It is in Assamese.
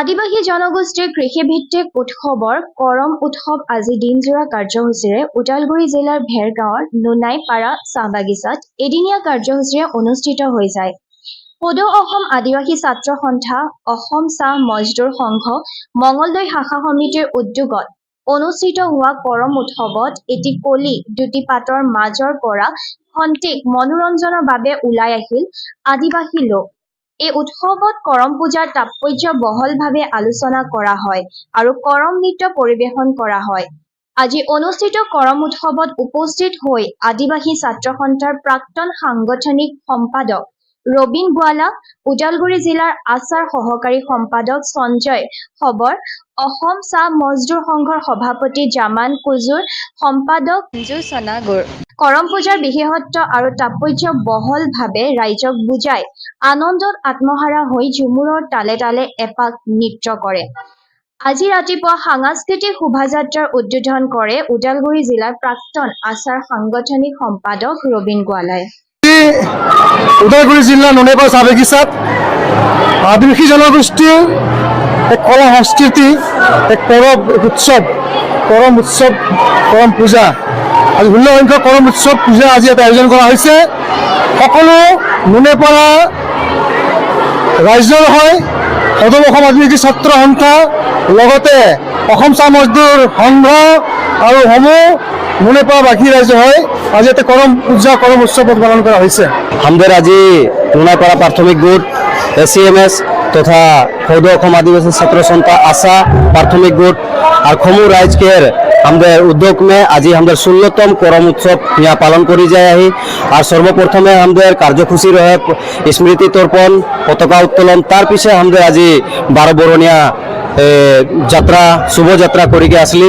আদিবাসী জনগোষ্ঠীৰ কৃষিভিত্তিক উৎসৱৰ কৰম উৎসৱ আজি দিনজোৰা কাৰ্যসূচীৰে ওদালগুৰি জিলাৰ ভেৰগাঁৱৰ নোনাইপাৰা চাহ বাগিচাত এদিনীয়া কাৰ্যসূচীৰে অনুষ্ঠিত হৈ যায়। সদৌ অসম আদিবাসী ছাত্ৰ সন্থা, অসম চাহ মজদুৰ সংঘ, মঙলদৈ শাখা সমিতিৰ উদ্যোগত অনুষ্ঠিত হোৱা কৰম উৎসৱত এটি কলি দুটি পাতৰ মাজৰ পৰা খন্তেক মনোৰঞ্জনৰ বাবে ওলাই আহিল আদিবাসী লোক। এই উৎসৱত কৰম পূজাৰ তাৎপৰ্য বহলভাৱে আলোচনা কৰা হয় আৰু কৰম নৃত্য পৰিৱেশন কৰা হয়। আজি অনুষ্ঠিত কৰম উৎসৱত উপস্থিত হৈ আদিবাসী ছাত্ৰ সন্থাৰ প্ৰাক্তন সাংগঠনিক সম্পাদক ৰবীন গোৱালা, ওদালগুৰি জিলাৰ আছাৰ সহকাৰী সম্পাদক সঞ্জয় শবৰ, অসম চাহ মজদুৰ সংঘৰ সভাপতি জামান কুজুৰ, সম্পাদক মঞ্জু চনাগুৰ কৰম পূজাৰ বিশেষত্ব আৰু তাৎপৰ্য বহলভাৱে ৰাইজক বুজাই আনন্দত আত্মহাৰা হৈ ঝুমুৰৰ তালে তালে এপাক নৃত্য কৰে। আজি ৰাতিপুৱা সাংস্কৃতিক শোভাযাত্ৰাৰ উদ্বোধন কৰে ওদালগুৰি জিলাৰ প্ৰাক্তন আছাৰ সাংগঠনিক সম্পাদক ৰবীন গোৱালাই। ওদালগুৰি জিলাৰ ননেপাৰ চাহ বাগিচাত আদিবাসী জনগোষ্ঠীৰ এক কলা সংস্কৃতি, এক পৰৱ, এক উৎসৱ, কৰম উৎসৱ, কৰম পূজা। আজি 16 সংখ্যক কৰম উৎসৱ পূজা আজি ইয়াত আয়োজন কৰা হৈছে। সকলো নোনেপাৰা ৰাইজৰ হয় সদৌ অসম আদিবাসী ছাত্ৰ সন্থা, লগতে অসম চাহ মজদুৰ সংঘ আৰু সমূহ নোনেপাৰাবাসী ৰাইজৰ হয় আজি ইয়াতে কৰম পূজা, কৰম উৎসৱ পালন কৰা হৈছে। আমাদের আজি নোনাইপাড়া প্রাথমিক গোট এসিএমএস তথা সদৌ অসম আদিবাসী ছাত্র সন্থা আশা প্রাথমিক গোট আর খমু রাইজকের আমাদের উদ্যোগ মে আজি আমাদের 16তম করম উৎসব यहाँ পালন করি যায় আহি। আর সর্বপ্রথমে আমাদের কার্যসূচি রহে স্মৃতি তর্পণ, পতাকা উত্তোলন। তার পিছে আমাদের আজি 12 বরণিয়া যাত্রা, শুভযাত্রা করিকে আসলি।